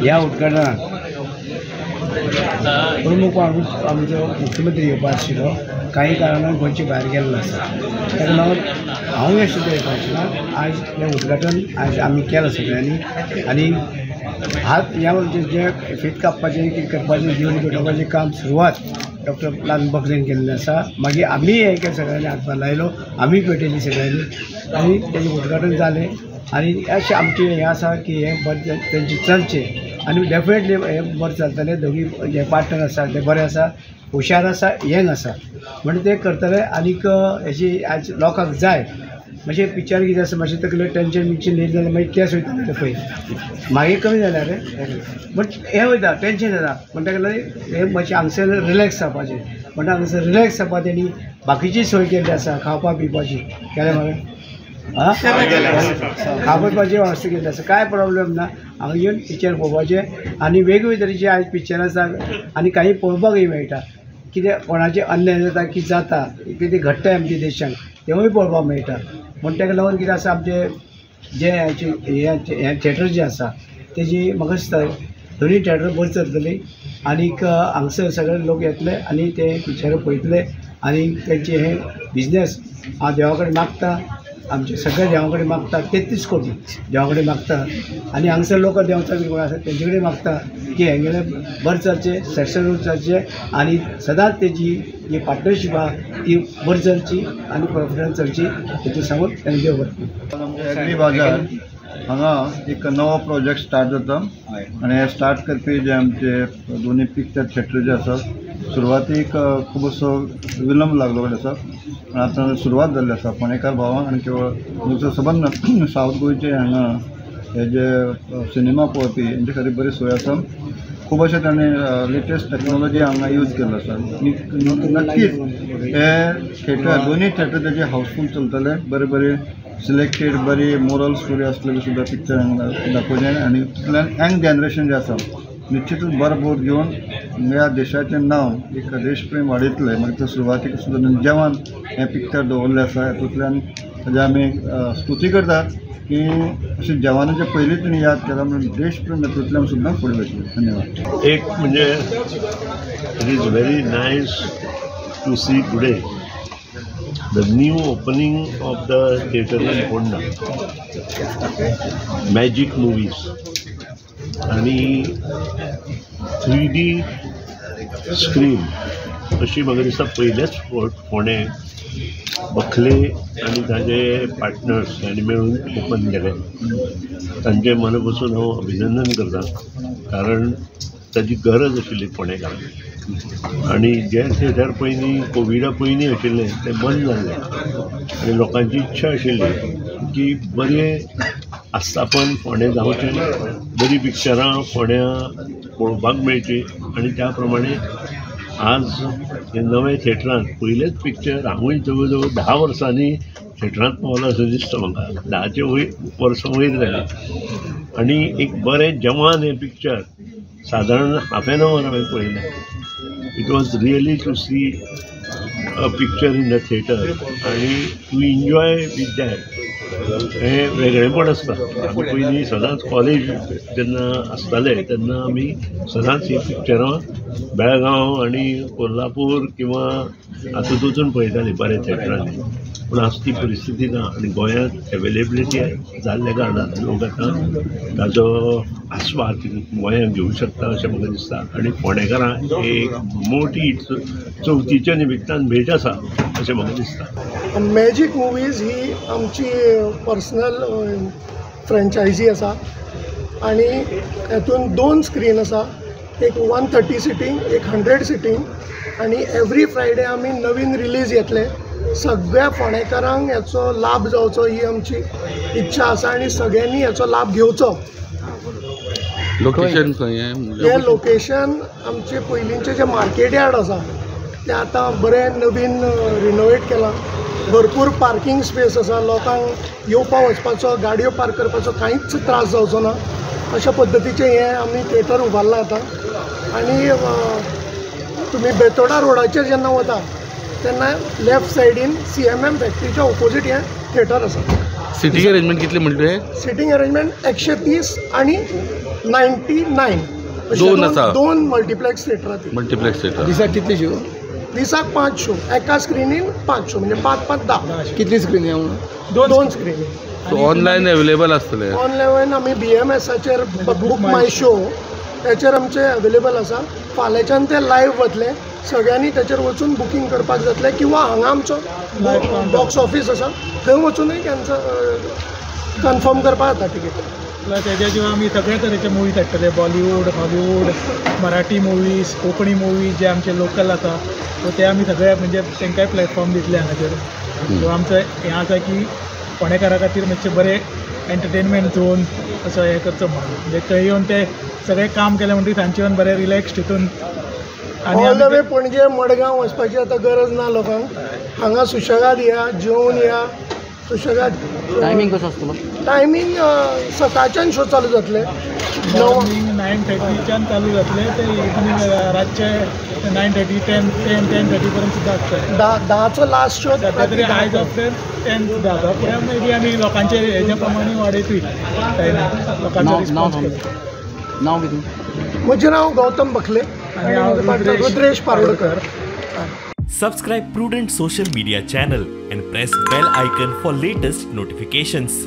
ह्या उद्घाटनाक प्रमुख आमचो मुख्यमंत्री येवपा आशिल्लो, काही कारणान गोंयचे भायर गेल्लो आसा, ताका लागून हांव सुद्दां येवपा आशिल्लो. आयज हें उद्घाटन आयज आमी केलां सगळ्यांनी आनी हात ह्या जे फीत कापपाचें कितें करपाचें दिवली पेटोवपाचें काम सुरवात डॉक्टर लाल बखलेन केल्लें आसा. मागीर आमी हें केलें, सगळ्यांनी हातभार लायलो, आमी पेटयली सगळ्यांनी आनी तेजें उद्घाटन जालें. आनी अशें आमचें हें आसा की हें बरें तेंचें चलचें आनी डेफिनेटली हें बरें चलतलें. दोगी जे पार्टनर आसा ते बरे आसा, हुशार आसा, यंग आसा, म्हणून ते करतले. आनीक हेजी आयज लोकांक जाय. मातशें पिक्चर कितें आसा, मातशें तकले टेंशन बिंशन येयलें जाल्यार मागीर केस वयता पळय, मागीर कमी जाल्यार रे बट हें वयता टेंशन जाता. म्हण ताका लागून हें मातशें हांगसर रिलॅक्स जावपाचें, म्हणटा हांगसर रिलॅक्स जावपा तेणी बाकीची सोय केल्ली आसा, खावपा पिवपाची केलें मरे, आं खावपा पिवपाची वेवस्था केल्ली आसा, कांय प्रॉब्लेम ना. हांगा येवन पिक्चर पळोवपाचें आनी वेगवेगळे तरेचे आयज पिक्चर आसा आनी काही पळोवपाकूय मेळटा. कितें कोणाचें अन्याय जाता कितें जाता कितें घडटा आमच्या देशांत तेंवूय पळोवपाक मेळटा. म्हण ताका लागून कितें आसा आमचें जें हें थिएटर जें आसा तेजी म्हाका दिसता दोनूय थिएटर बरीं चलतलीं आनीक हांगसर सगळे लोक येतले आनी ते पिक्चर पळयतले आनी तेंचे हे बिजनेस हांव देवा कडेन मागता, आमचे सगळे देवा कडेन मागता, 33 कोटी देवा कडेन मागता आनी हांगसर लोक देंवचा बी कोण आसा तेंचे कडेन मागता की हेंगेलें बरें चलचें, सक्सेसफूल चलचें आनी सदांच तेजी जी पार्टनरशीप आहा ती बरी चलची आनी प्रॉफिटान चलची, तेतून सांगून तांकां देव बरें. एग्री बाजार हांगा एक नवो प्रोजेक्ट स्टार्ट जाता आनी हे स्टार्ट करपी जे आमचे दोनूय पिक्चर थिएटर जे आसा, सुरवातीक खूब असो विलंब लागलो आसा, पण आतां सुरवात जाल्ली आसा. फोंडेकार भावांक आनी केवळ दुसरो सबंद सावथ गोंयचे हांगा हे जे सिनेमा पळोवपी हेंचे खातीर बरी सोय आसा. खूब अशें ताणें लेटस्ट टॅक्नोलॉजी हांगा यूज केल्लो आसा. नक्कीच हे थिएटर दोनूय थिएटर तेजे हाऊसफूल चलतले, बरे बरे सिलेक्टेड बरी मोरल स्टोरी आसलेली सुद्दां पिक्चर हांगा दाखोवचें आनी तितूंतल्यान यंग जनरेशन जें आसा निश्चितूच बरो बोध घेवन ह्या देशाचें नांव एक देशप्रेम वाडयतलें. मागीर ते सुरवातीक सुद्दां जेवण हें पिक्चर दवरलें आसा, हातूंतल्यान ताजी आमी स्तुती करतात की अशें जवानाचे पयलीं तुमी याद केला म्हणून देशप्रेम हातूंतल्यान सुद्दां फुडें वयतलें. धन्यवाद. एक म्हणजे it is very nice to see today the new opening of the theatre in Ponda, Magic Movies आणि 3D screen अशी म्हाका दिसता पयलेच फावट फोंडें बखले आनी ताजे पार्टनर्स हांणी मेळून ओपन केलें. तांचें मना पसून हांव अभिनंदन करता, कारण ताजी गरज आशिल्ली फोंडेकारांक. आनी जें थिएटर पयलीं कोविडा पयलीं आशिल्लें तें बंद जाल्लें आनी लोकांची इच्छा आशिल्ली की बरें आस्थापन फोंडें जावचें, बरीं पिक्चरां फोंड्यां पळोवपाक मेळचीं आनी त्या प्रमाणे आज हे नवें थिएटरांत पयलेंच पिक्चर हांवूय जवळ जवळ 10 वर्सांनी थिएटरांत पावलां अशें दिसता म्हाका. 10 वयर वर्सां वयर जालीं आनी एक बरें जवान हें पिक्चर सादारण हाफ एन our हांवें पळयलें. It was really to see a picture in the theatre आनी टू एन्जॉय वीथ that हें वेगळेंपण आसता. आमी पयलीं सदांच कॉलेज जेन्ना आसताले तेन्ना आमी सदांच हीं पिक्चरां बेळगांव आनी कोल्हापूर किंवा हातूंत वचून पळयतालीं बऱ्या थिएटरांनी. पूण आज ती परिस्थिती ना आनी गोंयांत एवेलेबिलिटी जाल्ल्या कारणान लोक आतां ताजो आस्वाद गोंयांत घेवंक शकता अशें म्हाका दिसता. आनी फोंडेकारांक एक मोटी चवथीच्या निमित्तान भेट आसा अशें म्हाका दिसता. मॅजीक मुवीज ही आमची पर्सनल फ्रँचायजी आसा आनी हेतून 2 स्क्रीन आसा, एक 130 सिटींग, एक 100 सिटींग आनी एवरी फ्रायडे आमी नवीन रिलीज येतले. सगळ्या फोंडेकारांक हेचो लाभ जावचो ही आमची इच्छा आसा आनी सगळ्यांनी हेचो लाभ घेवचो. लोकेशन खंय? हें लोकेशन आमचें पयलींचें जें मार्केट यार्ड आसा तें आतां बरें नवीन रिनोवेट केलां. भरपूर पार्किंग स्पेस आसा, लोकांक येवपा वचपाचो, गाडयो पार्क करपाचो कांयच त्रास जावचो ना अशा पद्दतीचें हें आमी थिएटर उबारलां आतां. आनी तुमी बेतोडा रोडाचेर जेन्ना वता तेन्ना लेफ्ट सायडीन CMM फॅक्ट्रीच्या ओपोजीट हें थिएटर आसा. सिटींग अरेंजमेंट कितले म्हणले? सिटींग अरेंजमेंट 130 आणि 99, दोन आसा, दोन मल्टिप्लेक्स थिएटर. Multiplex theatre. दिसाक कितले शो? दिसाक 5 शो, एका स्क्रिनीन 5 शो, म्हणजे 5 5 10. कितली स्क्रीन? 2 स्क्रिनी. सो ऑनलायन अवेलेबल आसतले? ऑनलायन आमी BMSाचेर बुक माय शो त्याचेर आमचे अवेलेबल आसा. फाल्यांच्यान ते लायव्ह वतले, सगळ्यांनी त्याचेर वचून बुकींग करपाक जातलें, किंवा हांगा आमचो बॉक्स ऑफीस आसा थंय वचूनय कॅन्सल कन्फर्म करपाक जाता टिकेट. प्लस हेज्या जिवा आमी सगळे तरेचे मुवीज हाडटले, Bollywood, Hollywood, Marathi movies, Konkani movies जे आमचे लोकल आसा, सो ते आमी सगळे म्हणजे तांकांय प्लॅटफॉर्म दितले हांगाचेर. सो आमचें हें आसा की फोंडेकारा खातीर मातशें बरें एंटरटेनमेंट झोन असो हें करचो म्हणून, म्हणजे थंय येवन ते सगळें काम केलें म्हणटकीर सांजचे येवन बरें रिलॅक्स हितून. All the way Panaji Madgaon वचपाची आतां गरज ना लोकांक, हांगा सुशेगाद या, जेवन या सुशेगाद. टायमींग कसो आसतलो? टायमींग सकाळच्यान शो चालू जातले, मॉर्निंग 9:30च्यान चालू जातले ते इवनींग रातचे 9:30 10 10 10:30 पर्यंत सुद्दां आसतले. 10चो लास्ट शो सद्या तरी आयज ऑफ 10 सुद्दां आसा, फुडें मे बी आमी लोकांचे हेज्या प्रमाणे वाडयतूय टायमींग, लोकांचो रिस्पॉन्स. नांव कितें? म्हजें नांव गौतम बखले आनी हांव Rudresh Paroldkar. Subscribe Prudent social media channel and press bell icon for latest notifications.